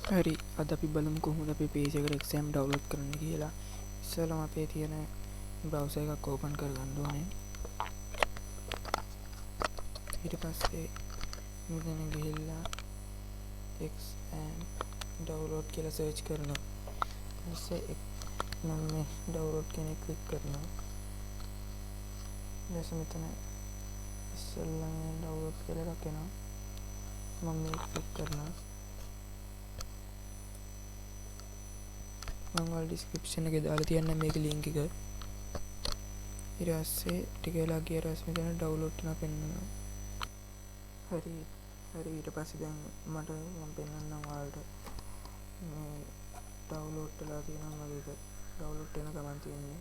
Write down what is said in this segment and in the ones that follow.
හරි, අද අපි බලමු කොහොමද අපේ PC එකට XAMPP download කරන්න කියලා. ඉස්සෙල්ලාම අපේ තියෙන බ්‍රවුසර් එකක් ඕපන් කරගන්න ඕනේ. ඊට පස්සේ මෙතන ගිහිල්ලා XAMPP download කියලා සර්ච් කරනවා. ඊට පස්සේ මම මේ ඩවුන්ලෝඩ් කියන එක ක්ලික් කරනවා. ඊට පස්සේ මෙතන ඉස්සෙල්ලාම ඩවුන්ලෝඩ් කියලා එකක් එනවා. මම මේක ක්ලික් කරනවා. මම ඔයාලා ඩිස්ක්‍රිප්ෂන් එකේ දාලා තියන්නම් මේකේ ලින්ක් එක. ඊට පස්සේ ටික වෙලා ගියාට පස්සේ මෙතන ඩවුන්ලෝඩ් වෙනවා පෙන්නනවා. හරි හරි, ඊට පස්සේ දැන් මට මම පෙන්නන්නම් ඔයාලට මේ ඩවුන්ලෝඩ් වෙලා තියෙනවා මගේ එක. ඩවුන්ලෝඩ් වෙන ගමන් තියෙන්නේ.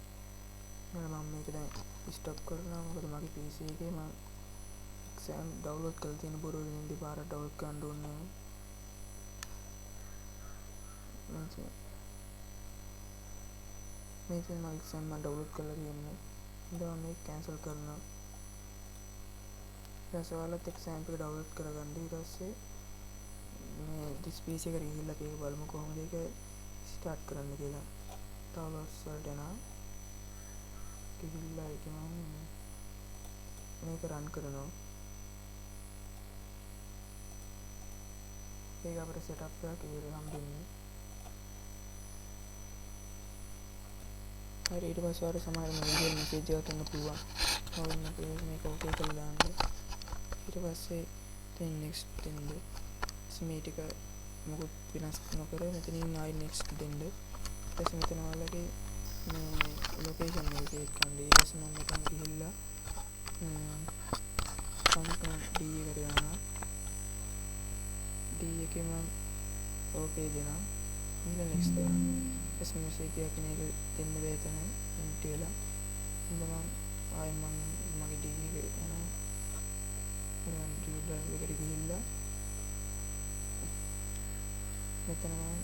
එහෙනම් මම මේක දැන් ස්ටොප් කරනවා. මොකද මගේ PC එකේ මම XAMPP download කරලා තියෙන බොරු වෙන දෙපාරක් ඩවුන්ලෝඩ් කරන්න ඕනේ නෑ. මේ තියෙන මගේ XAMPP මම ඩවුන්ලෝඩ් කරලා තියෙන්නේ. ඉතින් මම මේක කැන්සල් කරනවා. ඊට පස්සේ ඔයාලත් XAMPP එක ඩවුන්ලෝඩ් කරගන්න. ඊට පස්සේ මේ this PC එකට ගිහිල්ලා අපි ඒක බලමු කොහොමද ඒක ස්ටාර්ට් කරන්න කියලා. ඩවුන්ලෝඩ්ස් වලට යනවා. ගිහිල්ලා ඒක මම මේක රන් කරනවා. ඒක අපිට සෙටප් එකක් ඉවර හම්බෙන්නේ. හරි, ඊට පස්සේ ඔයාලට සමහර මේ විදිහට මෙසේජ් එකක් එන්න පුළුවන්. ඔන්න මේක ඕකේ කරලා දාන්න. ඊට පස්සේ දැන් next දෙන්න. මේ ටික මොකුත් වෙනස් නොකර මෙතනින් ආයි next දෙන්න. ඊට පස්සේ මෙතන ඔයාලගේ මේ ලොකේෂන් එක සෙට් කරන්න. ඊට පස්සේ මම මෙතන ගිහිල්ලා කවුන්ටර් D එකට යනවා. D එකේ මම ඕකේ දෙනවා. ඊට next දෙනවා. ඊට පස්සේ මෙසේජ් එකක් එන එක දෙන්න බෑ එතන එන්ටි වෙලා. ඉතින් මම ආයෙ මම මගේ D එකට යනවා. මම D drive එකට ගිහිල්ලා මෙතන මම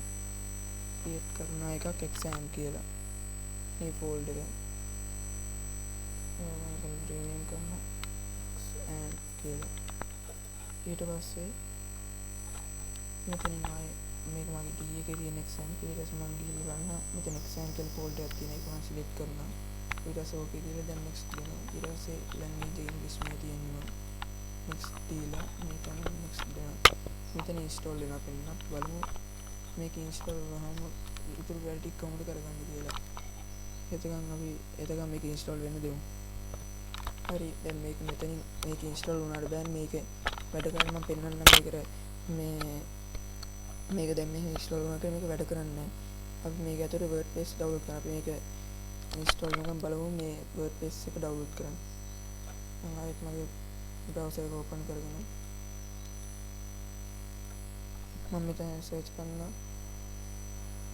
ක්‍රියේට් කරන එකක් XAMPP කියලා. මේ ෆෝල්ඩර් එක. මම මේක රීනේම් කරනවා XAMPP කියලා. ඊට පස්සේ මෙතනින් ආයෙ මේක මගේ D එකේ තියෙන XAMPP. ඊට පස්සේ මම ගිහිල්ලා බලනවා මෙතන XAMPP කියලා ෆෝල්ඩර් එකක් තියෙන එක මම සිලෙක්ට් කරනවා. ඊට පස්සේ ඕකේ දීලා දැන් next දෙනවා. ඊට පස්සේ ලැන්ග්වේජ් එක ඉංග්‍රීසි මේ තියෙනවා. next දීලා මේක මම next දෙනවා. මෙතන ඉන්ස්ටෝල් වෙනවා පෙන්නනවා. බලමු මේක ඉන්ස්ටෝල් වුණාම ඉතුරු වැඩ ටික කොහොමද කරගන්නේ කියලා. එතකන් අපි එතකන් මේක ඉන්ස්ටෝල් වෙන්න දෙමු. හරි, දැන් මේක මෙතනින් මේක ඉන්ස්ටෝල් වුණාට බෑන් මේක වැඩ කරන්න මම පෙන්නන්නම් මේකට මේ මේක දැන් මෙහෙම ඉන්ස්ටෝල් වුණා කියලා මේක වැඩ කරන්නේ නැහැ. අපි මේක ඇතුලේ WordPress download කරනවා. අපි මේක ඉන්ස්ටෝල් වෙනකම් බලමු මේ WordPress එක ඩවුන්ලෝඩ් කරන්න. මම ආයෙත් මගේ බ්‍රවුසර් එක ඕපන් කරගෙන මම මෙතන සර්ච් කරනවා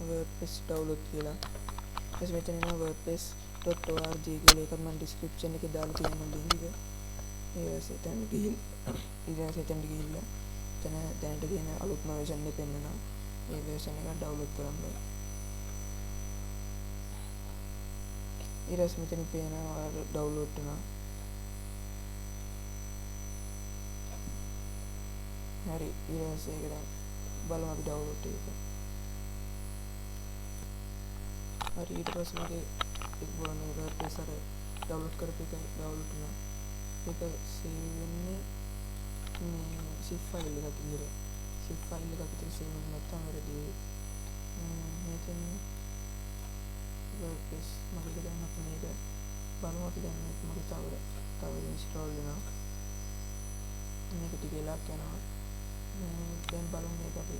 WordPress download කියලා. ඊට පස්සේ මෙතන එනවා wordpress.org කියලා එකක් මම ඩිස්ක්‍රිප්ෂන් එකේ දාලා තියෙනවා ලින්ක් එක. ඊට පස්සේ එතන ගිහින් ඊට පස්සේ එතනට ගිහිල්ලා එතන දැනට තියෙන අලුත්ම වර්ෂන් එක පෙන්නනවා. ඒ වර්ෂන් එක ඩවුන්ලෝඩ් කරන්න. ඊට පස්සේ මෙතන පේනවා ඔයාලට ඩවුන්ලෝඩ් වෙනවා. හරි, ඊට පස්සේ ඒක දැන් බලමු අපි ඩවුන්ලෝඩ් එක. හරි, ඊට පස්සේ මගේ ඒක බලන්න මේ WordPress අර ඩවුන්ලෝඩ් කරපු එක ඩවුන්ලෝඩ් වුණා. ඒක සේව් වෙන්නේ මේ zip file එකක් විදිහට. zip file එකක් විතර සේව් වෙන්නේ නැත්නම් වැරදි වෙයි. මෙතන WordPress මගේ දැන් අපි මේක බලමු. අපි දැන් මේක මගේ තව තව ඉන්ස්ටෝල් වෙනවා. මේක ටික වෙලාවක් යනවා. දැන් බලමු මේක අපි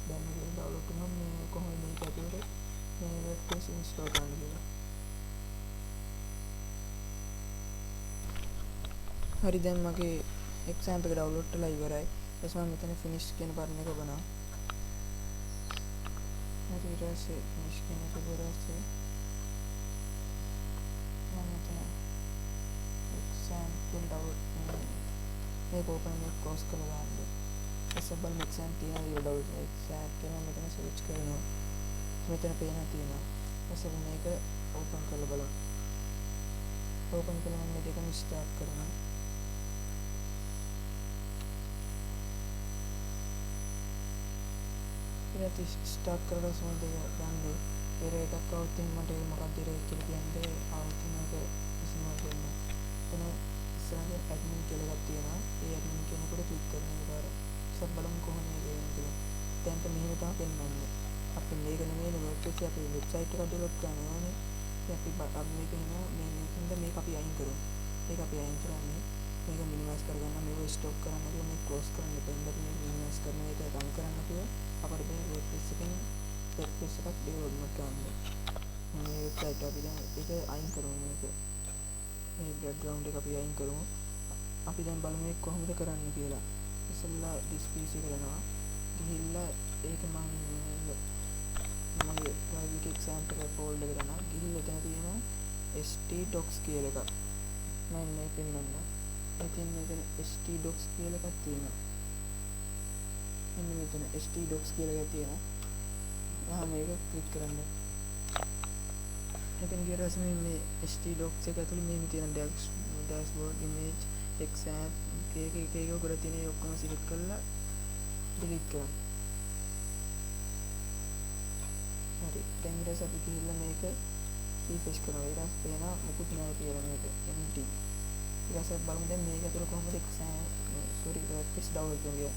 දැන් මේක ඩවුන්ලෝඩ් වුණාම මේ කොහොමද මේක ඇතුළට මේ WordPress install කරන්න කියලා. හරි, දැන් මගේ XAMPP එක ඩවුන්ලෝඩ් වෙලා ඉවරයි. ඊට පස්සේ මම මෙතන finish කියන බටන් එක ඔබනවා. හරි, ඊට පස්සේ finish කියන එක ඔබලා පස්සේ මම මෙතන XAMPP කියන ඩවුන්ලෝඩ් මේක ඕපන් මේක ක්ලෝස් කරලා දාන්න. ඊට පස්සේ බලමු XAMPP තියෙනවද කියලා ඩවුන්ලෝඩ්. XAMPP කියලා මම මෙතන සර්ච් කරනවා. මෙතන පේනවා තියෙනවා. ඊට පස්සේ මේක ඕපන් කරලා බලමු. ඕපන් කළාම මම මේ දෙකම ස්ටාර්ට් කරනවා. ඊට පස්සේ ස්ටාර්ට් කරලා සමහර දෙයක් ගන්න. එරර් එකක් આવොත් එහෙනම් මට ඒක මොකක්ද එරර් එක කියලා කියන්නේ ආවොත් එහෙනම් ඒක විසඳලා දෙන්න. එතන ඉස්සරහින් ඇඩ්මින් කියලා එකක් තියෙනවා. ඒ ඇඩ්මින් කියන එකට ක්ලික් කරන එකපාර. ඉතින් බලමු කොහොමද මේක වෙන්නේ කියලා. දැන් මෙහෙම තමයි පෙන්වන්නේ. අපි මේක නෙමෙයි WordPress එක අපි වෙබ්සයිට් එකක් ඩෙවලොප් කරන්න ඕනේ. ඉතින් අපි මේක එන මේ හින්දා මේක අපි අයින් කරමු. මේක අපි අයින් කරන්නේ මේක මිනිමයිස් කරගන්න, මේක ස්ටොප් කරන්න නැතුව මේක ක්ලෝස් කරන්න එපා. ඉතින් අපි මේක මිනිමයිස් කරන එක රන් කරන්න නැතුව අපිට මේ WordPress එකෙන් WordPress එකක් ඩෙවලොප්මන්ට් කරන්න. මේ වෙබ්සයිට් අපි දැන් ඒක අයින් කරමු. මේක මේ බෑග්ග්‍රවුන්ඩ් එක අපි අයින් කරමු. අපි දැන් බලමු මේක කොහොමද කරන්න කියලා. ඉස්සෙල්ලා this PC එකට යනවා. ගිහිල්ලා ඒක මං මගේ ඩ්‍රයිව් එකේ එක්සැම්පල් එක ෆෝල්ඩර් එකට යනවා. ගිහිල්ලා එතන තියෙනවා htdocs කියලා එකක්. මම මේ පෙන්නන්න. ඉතින් මෙතන htdocs කියලා එකක් තියෙනවා. මෙන්න මෙතන htdocs කියලා එකක් තියෙනවා. වහම මේක ක්ලික් කරන්න. එතන ගියට පස්සේ මේ htdocs එක ඇතුලේ මෙහෙම තියෙන dashboard, image, exam එක එක එක ගොඩක් තියෙන ඒ ඔක්කොම සිලෙක්ට් කරලා ඩිලීට් කරන්න. හරි. දැන් ඊට පස්සේ අපි ගිහිල්ලා මේක රිෆ්‍රෙෂ් කරනවා. ඊට පස්සේ පේනවා මොකුත් නෑ කියලා මේක empty. ඊට පස්සේ බලමු දැන් මේක ඇතුලේ කොහොමද exam sorry WordPress download කරන්නේ කියලා.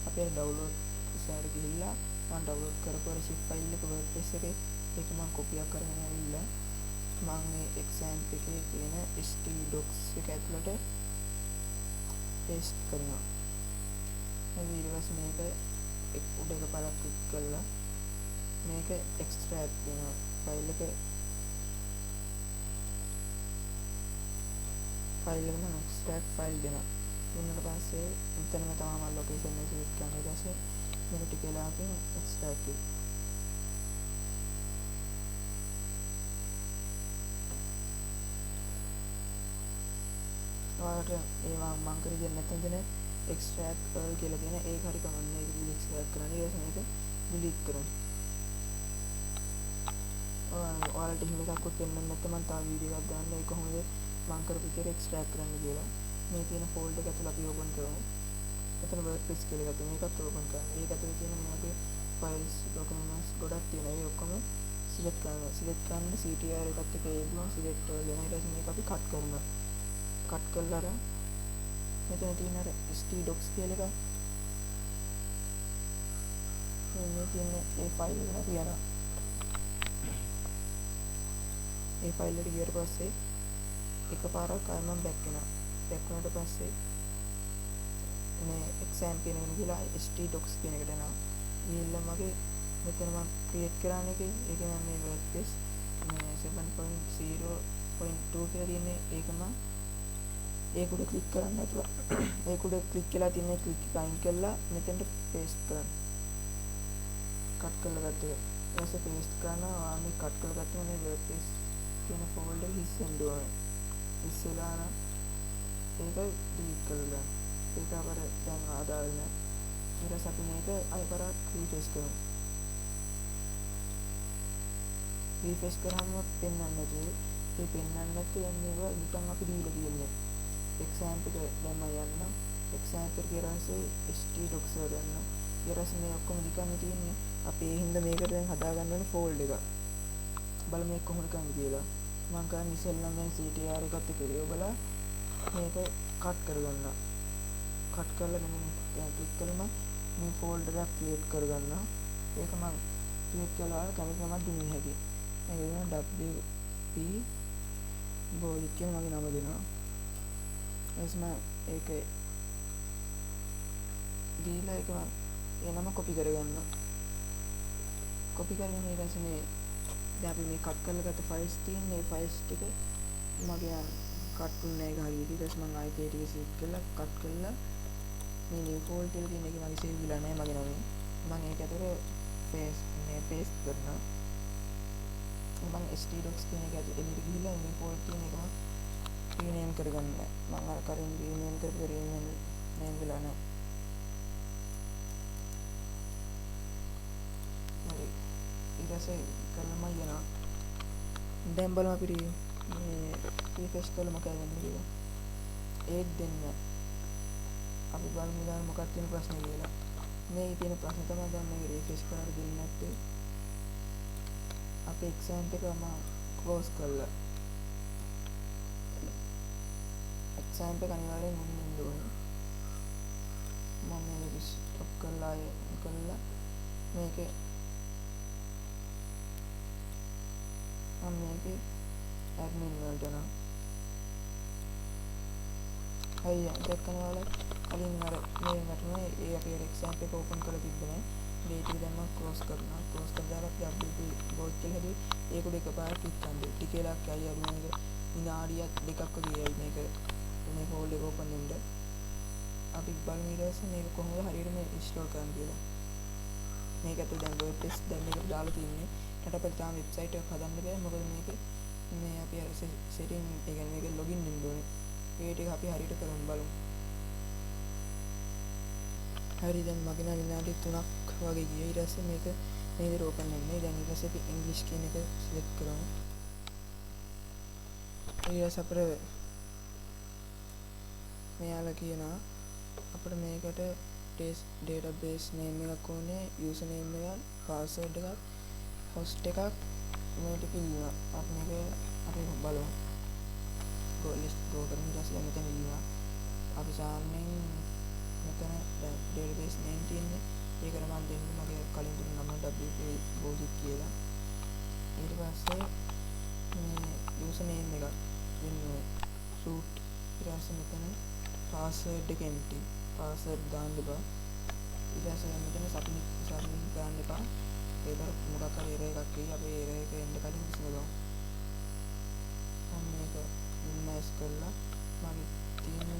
අපි අර ඩවුන්ලෝඩ් ඉස්සරහට ගිහිල්ලා මම ඩවුන්ලෝඩ් කරපු අර zip file එක WordPress එකේ ඒක මම කොපියක් කරගෙන ඇවිල්ලා මම මේ exam එකේ තියෙන htdocs එක ඇතුලට පේස්ට් කරනවා. හරි ඊට පස්සේ මේක උඩ එකපාරක් ක්ලික් කරලා මේක එක්ස්ට්‍රැක්ට් වෙනවා. ෆයිල් එක මම එක්ස්ට්‍රැක්ට් ෆයිල් දෙනවා. දුන්නාට පස්සේ එතනම තමයි මම ලොකේෂන් එක සිලෙක්ට් කරන්නේ. ඊට පස්සේ මේක ටික වෙලාවකින් එක්ස්ට්‍රැක්ට් වෙනවා. ඔයාලට ඒ මං කරේ දෙන්න නැත්නම් එතන එක්ස්ට්‍රැක්ට් all කියලා තියෙන ඒක හරි කමන්නේ. ඒක දීලා එක්ස්ට්‍රැක්ට් කරන්න. ඊට පස්සේ මේක ඩිලීට් කරන්න. ඔයාලට එහෙම එකක්වත් පෙන්වන්න නැත්නම් මං තව වීඩියෝ එකක් දාන්න ඒ කොහොමද මං කරපු විදියට එක්ස්ට්‍රැක්ට් කරන්න කියලා. මේ තියෙන ෆෝල්ඩර් එක ඇතුළ අපි ඕපන් කරමු. එතන WordPress කියලා එකක් තියෙනවා. මේකත් ඕපන් කරන්න. ඒක ඇතුළේ තියෙන මේ වගේ ෆයිල්ස් ඩොකියුමන්ට්ස් ගොඩක් තියෙනවා. ඒ ඔක්කොම සිලෙක්ට් කරන්න. සිලෙක්ට් කරන්න CTR එකත් එක්ක ඒ ගමන් සිලෙක්ට් all වෙනවා. ඊට පස්සේ මේක අපි කට් කරනවා. කට් කරලා අර මෙතන තියෙන අර htdocs කියලා එක මේ තියෙන ඒ ෆයිල් එකට අපි යනවා. ඒ ෆයිල් එකට ගියට පස්සේ එකපාරක් ආයෙ මම බැක් වෙනවා. බැක් වුණාට පස්සේ මේ එක්සෑම් කියන එකට ගිහලා htdocs කියන එකට යනවා. ගිහිල්ලා මගේ මෙතන මම ක්‍රියේට් කරාන එකේ ඒක මම මේ WordPress මේ 7.0.2 කියලා තියෙන්නේ ඒක මම ඒක උඩ ක්ලික් කරන්න නැතුව ඒක උඩ ක්ලික් වෙලා තියෙන ක්ලික් එක අයින් කරලා මෙතනට පේස්ට් කරන්න. කට් කරලා ගත්ත එක. ඊට පස්සේ පේස්ට් කරනවා. ඔයා මේ කට් කරලා ගත්තම මේ WordPress කියන ෆෝල්ඩර් එක හිස් වෙන්න ඕනේ. හිස් වෙලා නම් ඒක ඩිලීට් කරලා දාන්න. ඒක අපර දැන් ආදාළ නෑ. ඊට පස්සේ අපි මේක ආයෙ පාරක් රීෆ්‍රෙෂ් කරමු. රීෆ්‍රෙෂ් කරාම පෙන්වන්න නැතුව ඒ පෙන්වන්න නැතුව දැන් මේවා නිකන් අපි දීලා තියෙන්නේ. එක්සෑම් එක දැන් මම යන්නම්. එක්සෑම් එක කියලා පස්සේ htdocs වලට යන්න. ඊට පස්සේ මේ ඔක්කොම නිකන් තියෙන්නේ. අපි ඒ හින්දා මේකට දැන් හදා ගන්න ඕනේ ෆෝල්ඩ් එකක්. බලමු මේක කොහොමද කරන්නේ කියලා. මං කරන්නේ ඉස්සෙල්ලාම දැන් CTR එකත් එක්ක ඔබලා මේක කට් කරගන්න. කට් කරලා මෙන්න ක්ලික් කළාම මේ ෆෝල්ඩර් එකක් ක්‍රියේට් කරගන්න. ඒක මං ක්‍රියේට් කළා කැමති නමක් දුන්න හැකි. මේක දෙනවා WP බෝලික් කියලා මගේ නම දෙනවා. ඊට පස්සේ මම ඒක දීලා ඒක මං ඒ නම කොපි කරගන්නවා. කොපි කරගෙන ඊට පස්සේ මේ දැන් අපි මේ කට් කරලා ගත්ත ෆයිල්ස් තියෙන මේ ෆයිල්ස් ටික මගේ කට් වුණේ නැහැ ඒක හරියට. ඊට පස්සේ මං ආයෙත් ඒ ටික සිලෙක්ට් කරලා කට් කරලා මේ නිව් ෆෝල්ඩර් කියලා තියෙන එක මගේ සේව් වෙලා නැහැ මගේ නමින්. මං ඒක ඇතුලේ මේ පේස්ට් කරනවා. මං htdocs කියන එක ඇතුලේ එළියට ගිහිල්ලා නිව් ෆෝල්ඩර් තියෙන එක මං රීනේම් කරගන්න. මං අර කලින් රීනේම් කරපු රීනේම් වෙලා නැහැ. හරි. ඊට පස්සේ කරලා මං යනවා. දැන් බලමු අපි මේ රිෆ්‍රෙෂ් කරලා මොකද වෙන්නේ කියලා. ඒත් දෙන්න. අපි බලමු ඊළඟ මොකක්ද තියෙන ප්‍රශ්නේ කියලා. මේ තියෙන ප්‍රශ්න තමයි දැන් මේක රිෆ්‍රෙෂ් කරලා දෙන්නේ නැත්තේ. අපි එක්සෑම්ප් එක මම ක්ලෝස් කරලා එක්සෑම්ප් එක අනිවාර්යෙන් ඔන් වෙන්න ඕනේ. මම මේක ස්ටොප් කරලා ආයෙ කරලා මේකේ මම මේකේ ඇඩ්මින් වලට යනවා. හරි දැන් දැක්කනේ ඔයාලා කලින් අර මේ වැටුණා ඒ අපි අර එක්සෑම්ප් එක ඕපන් කරලා තිබ්බේ නෑ. මේ ටික දැන් මම ක්ලෝස් කරනවා. ක්ලෝස් කරලා දාලා අපි WP board කියලා හැදුවේ. ඒක උඩ එකපාරට ක්ලික් කරන්න. ටික වෙලාවක් යයි අර මේක විනාඩියක් දෙකක් වගේ යයි මේක මේ ෆෝල්ඩර් එක ඕපන් වෙන්න. අපි බලමු ඊට පස්සේ මේක කොහොමද හරියටම ඉන්ස්ටෝල් කරන්න කියලා. මේක ඇතුළේ දැන් WordPress දැන් මේකට දාලා තින්නේ. ඊට අපිට තාම වෙබ්සයිට් එකක් හදන්න බෑ. මොකද මේක මේ අපි අර සෙටින් ඒ කියන්නේ මේක ලොගින් වෙන්න ඕනේ. ඒ ටික අපි හරියට කරමු බලමු. හරි දැන් මගේ නම් විනාඩි 3ක් වගේ ගියා. ඊට පස්සේ මේක මේ විදිහට ඕපන් වෙන්නේ. දැන් ඊට පස්සේ අපි ඉංග්‍රීසි කියන එක සිලෙක්ට් කරමු. ඊට පස්සේ අපිට මෙයාලා කියනවා අපිට මේකට ඩේටාබේස් නේම් එකක් ඕනේ, යූසර් නේම් එකක්, පාස්වර්ඩ් එකක්, හොස්ට් එකක් මේ ටික ඉල්ලනවා. අපි මේක අපි බලමු. ගෝ ලිස්ට් ගෝ කරමු. ඊට පස්සේ දැන් මෙතන ඉල්ලනවා. අපි සාමාන්‍යයෙන් මෙතන දැන් ඩේටාබේස් නේම් තියෙන්නේ. ඒකට මම දෙන්නේ මගේ කලින් දුන්න නම WP බෝධිත් කියලා. ඊට පස්සේ මේ යූසර් නේම් එකක් දෙන්න ඕනේ. root. ඊට පස්සේ මෙතන පාස්වර්ඩ් එක empty. Password දාන්න එපා. ඊට පස්සේ මෙතන සබ්මිට් කරන්න එපා. ඒක මොකක් හරි එරර් එකක් එයි. අපි එරර් එක එන්න කලින් විසඳගමු. මම මේක මිනිමයිස් කරලා මගේ තියෙන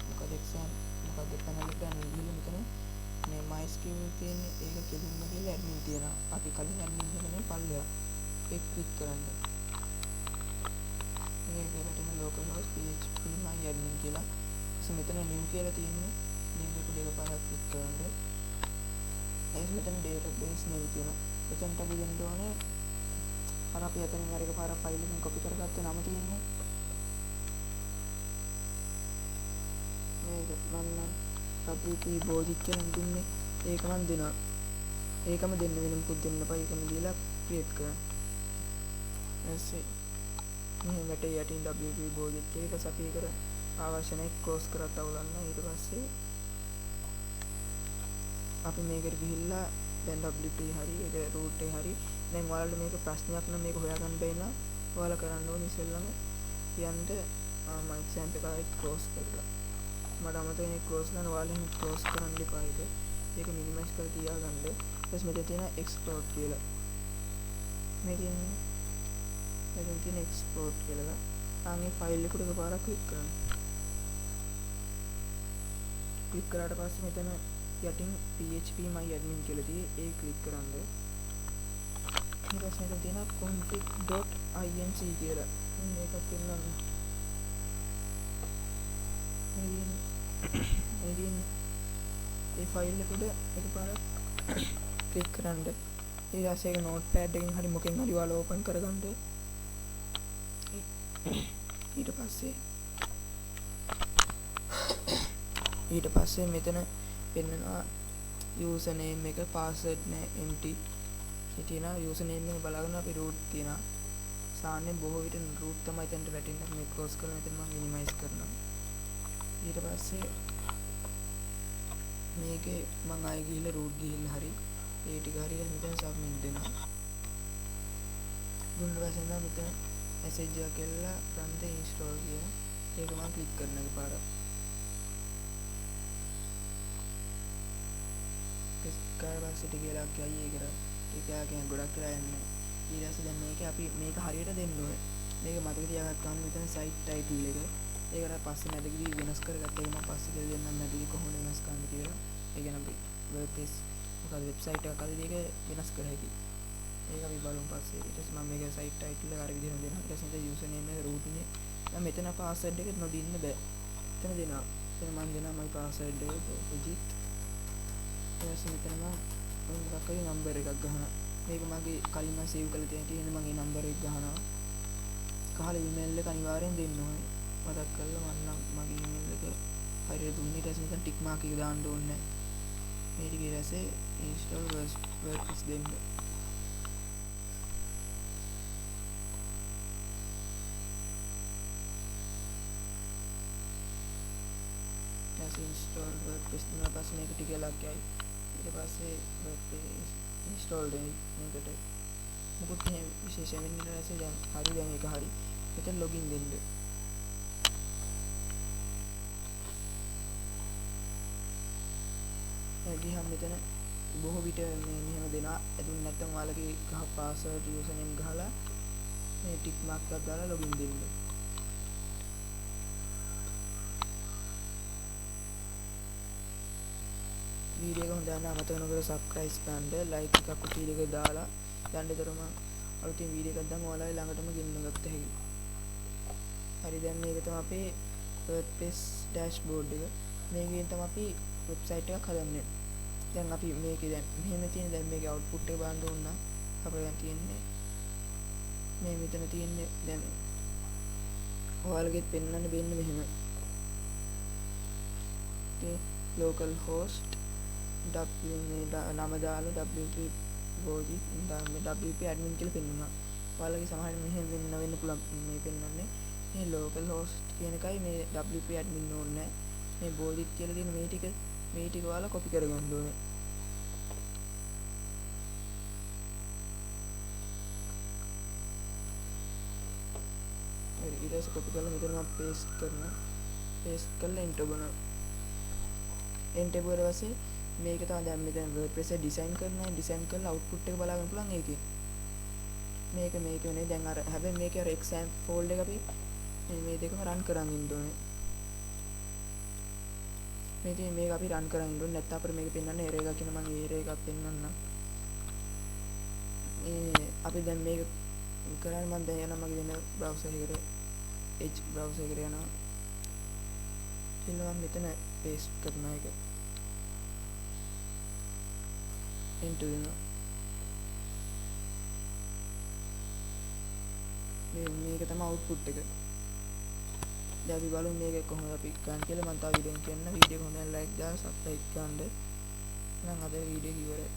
මොකද එක්සෑම් මොකද පැනල් එකට යන්න ගිහලා මෙතන මේ MySQL තියෙන ඒක කෙලින්ම ගිහලා ඇඩ්මින් තියෙනවා. අපි කලින් ඇඩ්මින් එක නෙමෙයි පල්ලෙහා. ඒක ක්ලික් කරන්න. මේක වැටෙන localhost php myadmin කියලා. ඊට මෙතන new කියලා තියෙන්නේ. new එක දෙකපාරක් ක්ලික් කරන්න. ඊට මෙතන database name තියෙනවා. එතනට අපි දෙන්න ඕනේ අර අපි එතනින් අර එකපාරක් ෆයිල් එකෙන් කොපි කරගත්ත නම තියෙන්නේ. මේක මම නම් WP බෝධිත් කියලා දුන්නේ. ඒක මම දෙනවා. ඒකම දෙන්න වෙන මොකුත් දෙන්න එපා. ඒකම දීලා ක්‍රියේට් කරන්න. ඊපස්සේ මෙහෙම වැටේ යටින් WP බෝධිත් කියලා. ඊට පස්සේ අපි ඒකට අවශ්‍ය නැහැ ක්ලෝස් කරත් අවුලක් නැහැ. ඊට පස්සේ අපි මේකට ගිහිල්ලා දැන් WP හරි ඒක රූට් එක හරි. දැන් ඔයාලට මේක ප්‍රශ්නයක් නම් මේක හොයාගන්න බැයි නම් ඔයාලා කරන්න ඕනේ ඉස්සෙල්ලම කියන්න මම එක්සෑම්ප් එක ආයෙත් ක්ලෝස් කරලා. මට අමතක වෙන ක්ලෝස් කරන්න ඔයාලා එහෙම ක්ලෝස් කරන්න එපා ඒක. ඒක මිනිමයිස් කරලා තියාගන්න. ඊට පස්සේ මෙතන තියෙන එක්ස්පෝර්ට් කියලා. මේ තියෙන්නේ මෙතන තියෙන එක්ස්පෝර්ට් කියලා එක. ආන් මේ ෆයිල් එකට එකපාරක් ක්ලික් කරන්න. ක්ලික් කරාට පස්සේ මෙතන යටින් php myadmin කියලා තියෙයි. ඒ ක්ලික් කරන්න. ඊට පස්සේ මෙතන තියෙනවා config.inc කියලා. මේකත් පෙන්නන්න. මේ තියෙන්නේ ඒ ෆයිල් එක උඩ එකපාරක් ක්ලික් කරන්න. ඊට පස්සේ ඒක නෝට්පෑඩ් එකෙන් හරි මොකෙන් හරි ඔයාලා ඕපන් කරගන්න. ඊට පස්සේ මෙතන පෙන්නනවා යූසර් නේම් එක, පාස්වර්ඩ් නෑ empty. ඒ තියෙනවා යූසර් නේම් එක බලාගෙන අපි රූට් තියෙනවා. සාමාන්‍යයෙන් බොහෝ විට රූට් තමයි එතනට වැටෙන්නේ. අපි මේ ක්ලෝස් කරලා මෙතන මම මිනිමයිස් කරනවා. ඊට පස්සේ මේකේ මං ආයෙ ගිහිල්ලා රූට් ගිහිල්ලා හරි ඒ ටික හරි මෙතන සබ්මිට් දෙනවා. දුන්න පස්සේ නම් මෙතන මැසේජ් එකක් එල්ලලා run the install කියලා. ඒක මං ක්ලික් කරන එකපාරක්. ක්ලික් කරලා පස්සේ ටික වෙලාවක් යයි ඒකට. ටික වෙලාවක් යන ගොඩක් වෙලා යන්නේ. ඊට පස්සේ දැන් මේක අපි මේක හරියට දෙන්න ඕනේ. මේක මතක තියාගත්තාම මෙතන සයිට් ටයිටල් එක. ඒකට පස්සේ මැදකදී වෙනස් කරගත්තා. ඒක මම පස්සේ කියලා දෙන්නම් මැදකදී කොහොමද වෙනස් කරන්න කියලා. ඒ කියන්නේ අපි WordPress මොකද වෙබ්සයිට් එකක් හදලා ඒක වෙනස් කර හැකි. ඒක අපි බලමු පස්සේ. ඊට පස්සේ මම මේක සයිට් ටයිටල් එක අර විදිහටම දෙනවා. ඊට පස්සේ මෙතන යූසර් නේම් එක රූට් නේ. දැන් මෙතන පාස්වර්ඩ් එක නොදින්න බෑ. එතන දෙනවා. එතන මම දෙනවා මගේ පාස්වර්ඩ් එක ප්‍රජිත්. ඊට පස්සේ මෙතන මම මොකක් හරි නම්බර් එකක් ගහනවා. මේක මගේ කලින් මම සේව් කරලා තියෙන තියෙන මගේ නම්බර් එක ගහනවා. ගහලා ඊමේල් එක අනිවාර්යෙන් දෙන්න ඕනේ. මතක් කරලා මම නම් මගේ ඊමේල් එක හරියට දුන්නේ. ඊට පස්සේ මෙතන ටික් මාක් එක දාන්න ඕනේ නැහැ. මේ ටික ඊට පස්සේ install WordPress දෙන්න. ඊට පස්සේ install WordPress දුන්නා පස්සේ මේක ටික වෙලාවක් යයි. ඊට පස්සේ WordPress install වෙයි. මේකට මොකුත් එහෙම විශේෂ වෙන්නේ ඊට පස්සේ දැන් හරි, දැන් ඒක හරි. මෙතන ලොගින් දෙන්න. ගියහම මෙතන බොහෝ විට මේ මෙහෙම දෙනවා. ඇතුන් නැත්නම් ඔයාලගේ ගහ පාස්වර්ඩ් යූසර් නේම් ගහලා මේ ටික් මාක් එකක් දාලා ලොගින් දෙන්න. වීඩියෝ එක හොඳ නම් අමතක නොකර සබ්ස්ක්‍රයිබ් කරන්න, ලයික් එකක් වීඩියෝ එක දාලා යන්න. ඒතරම අලුතින් වීඩියෝ එකක් දාම ඔයාලගේ ළඟටම ගෙන්න ගත්ත හැකි. හරි, දැන් මේක තමයි අපේ WordPress dashboard එක. මේකෙන් තමයි අපි වෙබ්සයිට් එකක් හදන්නේ. දැන් අපි මේකේ දැන් මෙහෙම තියෙන, දැන් මේකේ අවුට්පුට් එක බලන්න ඕන නම් අපිට දැන් තියෙන්නේ මේ මෙතන තියෙන්නේ. දැන් ඔයාලගෙත් පෙන්වන්න වෙන්නේ මෙහෙම. ඉතින් local host w මේ නම දාලා wp බෝජි මේ wp admin කියලා පෙන්වනවා. ඔයාලගේ සමහර මෙහෙම වෙන්න පුළුවන්. මේ පෙන්වන්නේ මේ local host කියන එකයි මේ wp admin ඕනේ නෑ. මේ බෝජිත් කියලා තියෙන මේ ටික ඔයාලා කොපි කරගන්න ඕනේ. හරි, ඊට පස්සේ කොපි කරලා මෙතන මම පේස්ට් කරනවා. පේස්ට් කරලා එන්ටර් ඔබනවා. එන්ටර් ඔබුවට පස්සේ මේක තමයි දැන් මෙතන WordPress එක ඩිසයින් කරනවා. ඩිසයින් කරලා අවුට්පුට් එක බලා ගන්න පුළුවන් ඒකේ. මේක වෙන්නේ දැන් අර හැබැයි මේකේ අර එක්සෑම් ෆෝල්ඩර් එක අපි මේ දෙකම රන් කරන් ඉන්න ඕනේ. මේ තියෙන මේක අපි රන් කරන් ඉන්න ඕනේ. නැත්නම් අපිට මේක පෙන්වන්න එරර් එකක් කියන මම එරර් එකක් පෙන්වන්නම්. මේ අපි දැන් මේක කරන්නේ මම දැන් යනවා මගේ වෙන බ්‍රවුසර් එකකට, Edge browser එකට යනවා. ඊළඟ මම මෙතන පේස්ට් කරනවා එක. එන්ටර් දෙනවා. මේක තමයි අවුට්පුට් එක. දැන් අපි බලමු මේක කොහොමද අපි ගන්න කියලා. මම තව වීඩියෝ එකකින් කියන්න. වීඩියෝ එක හොඳ නම් ලයික් දාලා සබ්ස්ක්‍රයිබ් කරන්න. එහෙනම් අද වීඩියෝ එක ඉවරයි.